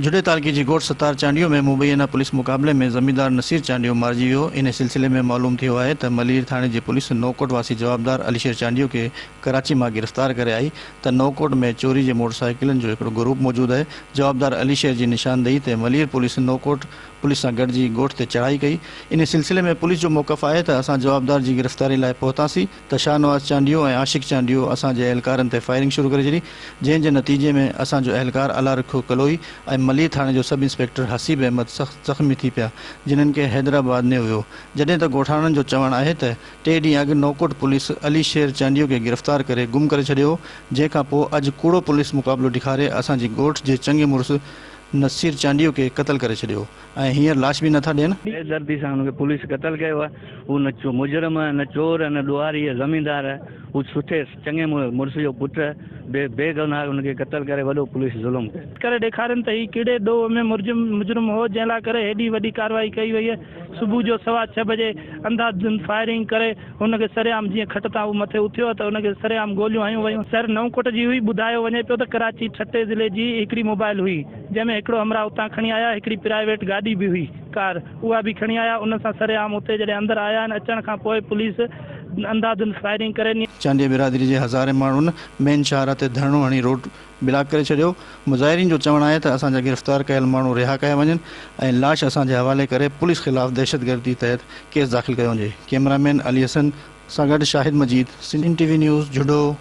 جهڏي تعلقي جي ڳوٺ ستار چانڊيو ۾ مبينا پوليس مقابلي ۾ زميندار نصير چانڊيو مارجي ويو. انهي سلسلي ۾ معلوم ٿيو آهي ته ملير ٿاڻي جي پوليس نوڪوٽ واسي جوابدار علي شير چانڊيو کي ڪراچي مان گرفتار ڪري آئي ته نوڪوٽ ۾ چوري جي موٽر سائيڪلن جو هڪڙو گروپ موجود آهي. جوابدار علي شير جي نشاندهي تي ملير پوليس نوڪوٽ پوليس سان گڏجي ڳوٺ تي چڙهائي ڪئي. انهي سلسلي ۾ پوليس جو موقف آهي ته اسان جوابدار جي گرفتاري لاء پهتاسين ته شاهنواز چانڊيو ۽ عاشق چانڊيو اسان جي اهلڪارن تي فائرنگ شروع ڪري ڇڏي جنهن جي نتيجي ۾ اسان جو اهلڪار الله رکيو ڪلوئي ۽ ملير ٿاڻي جو سب انسپيڪٽر حسيب احمد سخت زخمي ٿي پيا جنھن کي حيدرآباد نيو ويو جڏهن ته ڳوٺاڻن جو چوڻ آهي ته ٽي ڏينهن اڳ نوڪوٽ پوليس علي شير چانڊيو کي گرفتار ڪري گم ڪري ڇڏيو هو جنهن کان پوء اڄ ڪوڙو پوليس مقابلو ڏيکاري اسان جي ڳوٺ جي چڱي مڙس نصير چانڊيو کي قتل ڪري ڇڏيو ۽ هينئر لاش به نٿا ڏين. بي دردي سان هن کي پوليس قتل ڪيو آهي. هو نه مجرم آهي، نه چور آهي، نه ڏوهاري آهي، زميندار آهي. هو سٺي چڱي مڙس جو پٽ آهي. بي بيگناهه هن کي قتل ڪري وڏو پوليس ظلم ڪيو. ڪري ڏيکارين ته هي ڪهڙي ڏوهه ۾ مجرم مجرم هو جنهن لاء ڪري هيڏي وڏي ڪارروائي ڪئي وئي. صبح جو سوا ڇهه بجي انڌا ڌنڌ فائرنگ ڪري هن کي سرعام جيئن کٽ تان هو مٿي اٿيو ته ان کي سرعام گوليون هنيون ويون. سر نئون ڪوٽ جي هئي، ٻڌايو وڃي پيو ته ڪراچي ٺٽي ضلعي جي هڪڙي موبائل هئي، جنهن ۾ هڪڙو همراهه اتان کڻي آيا، هڪڙي پرائيويٽ گاڏي به هئي، ڪار، اها به کڻي آيا، ان سان سرعام اتي جڏهن اندر آيا آهن، اچڻ کان پوء پوليس انڌا ڌنڌ فائرنگ ڪري. چانڊيي برادري جي هزارين ماڻهن مين شاهراهه تي ڌرڻو هڻي روڊ بلاڪ ڪري ڇڏيو، مظاهرين جو چوڻ آهي ته اسان جا گرفتار ڪيل ماڻهو رها ڪيا وڃن ۽ لاش اسان جي حوالي ڪري پوليس خلاف دهشتگردي تحت ڪيس داخل ڪيو وڃي، ڪئميرا مين علي حسن سان گڏ Shahid Majeed, Sindh T V news, Jhuddo.